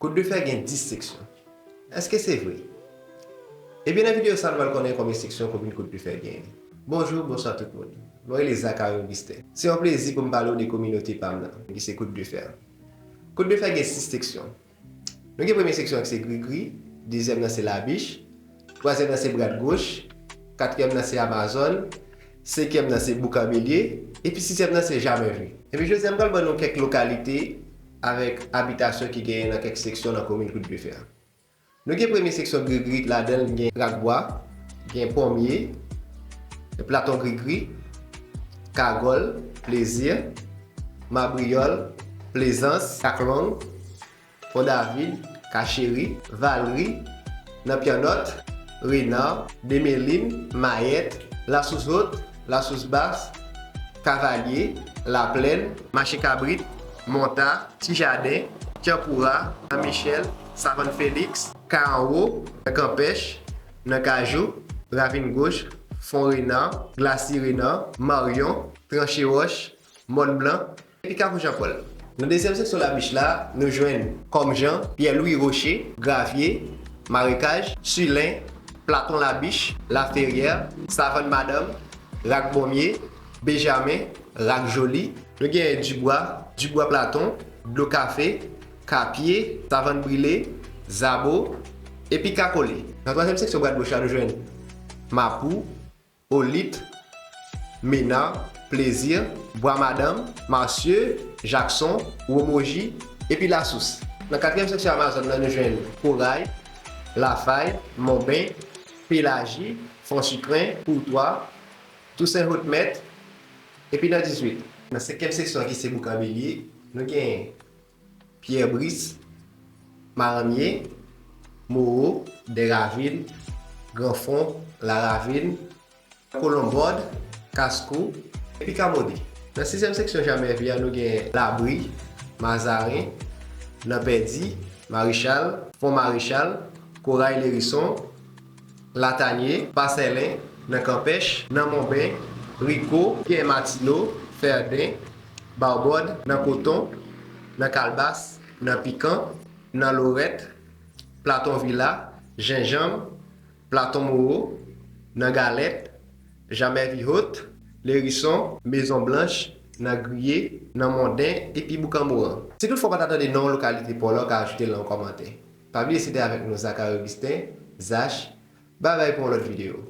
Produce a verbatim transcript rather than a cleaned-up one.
Kout de Fè gen dis seksyon. Èske se vre? Ebyen, nan videyo sa a, nou pral konnen konbyen seksyon komin Kout de Fè genyen. Bonjou, bonswa tout moun. Mwen rele Zacharie Augustin. Se yon plezi pou m pale w de kominote pa m nan, ki se Kout de Fè. Kout de Fè gen sis seksyon. Nou gen premye seksyon ki se Grigri, dezyèm nan se Labich, twazyèm nan se Bradgoch, katriyèm nan se Amazòn, senkyèm nan se Boukan Belye, epi sizyèm nan se Jamèvi. Epi jodi a, m pral ban nou kèk lokalite avèk abitasyon ki genyen nan kèk seksyon nan komin Kout de Fè a. Nou gen premye seksyon Grigri, ladan l gen Rakbwa, gen Ponmye, Platon Grigri, Kagòl, Plezi, Mabriyòl, Plezans, Kaklong, Fon David, Kacheri, Valri, nan Pyannòt, Rena, Demelin, Mayèt, Lasous Wot, Lasous Bas, Kavalye, Laplèn, Mache Kabrit, Monta, Ti Jaden, Tyanpoura, San Michèl, Savann Feliks, Ka Anwo, nan Kanpèch, nan Kajou, Ravin Goch, Fon Rena, Glasi Rena, Maryon, Tranche Wòch, Mòn Blan, epi Kafou Jan Pòl. Nan dezyèm seksyon Labich la, nou jwenn Kòmjan, Pyè Lwi Woche, Gravye, Marekaj, Silen, Platon Labich, Laferyè, Savann Madanm, Rak Bonmye, Benjamen, Rak Joli. Nou genyen Dibwa, Dibwa Platon, Dlo Kafe, Kapye, Savann Brile, Zabo, epi Kakole. Nan twazyèm seksyon Bradgoch la, nou jwenn Mapou, Olit, Mena, Plezi, Bwa Madanm, Masye, Jakson, Womoji, epi Lasous. Nan katriyèm seksyon Amazòn nan, nou jwenn Koray, Lafay, Monben, Pelaji, Fon Sikren, Koutwa, Tousen Hotmèt, epi nan dizuit. Nan senkyèm seksyon ki se Boukan Belye, nou gen Pyè Bris, Maranmye, Mowo, Dèravin, Granfon, Laravin, Kolonbòd, Kaskou, epi Kamode. Nan sizyèm seksyon Jamèvi a, nou gen Labri, Mazaren, Nan Pèdi, Marichal, Fon Marichal, Koray Lerison, Latanye, Pasèlen, nan Kanpèch, nan Monben, Riko, Pyè Matino, Fèden, Bawbòd, nan Koton, nan Kalbas, nan Pikan, nan Lorèt, Platon Vila, Jenjanm, Platon Mowo, nan Galèt, Jamèvi Hot, Lerison, Mezon Blanch, nan Griye, nan Monden, epi Boukan Moran. Si toutfwa w pa ta tande non lokalite pa w la, w ka ajoute l nan yon kòmantè. Pa bliye se te avèk nou Zacharie Augustin, Zach, bay bay pou yon lòt videyo.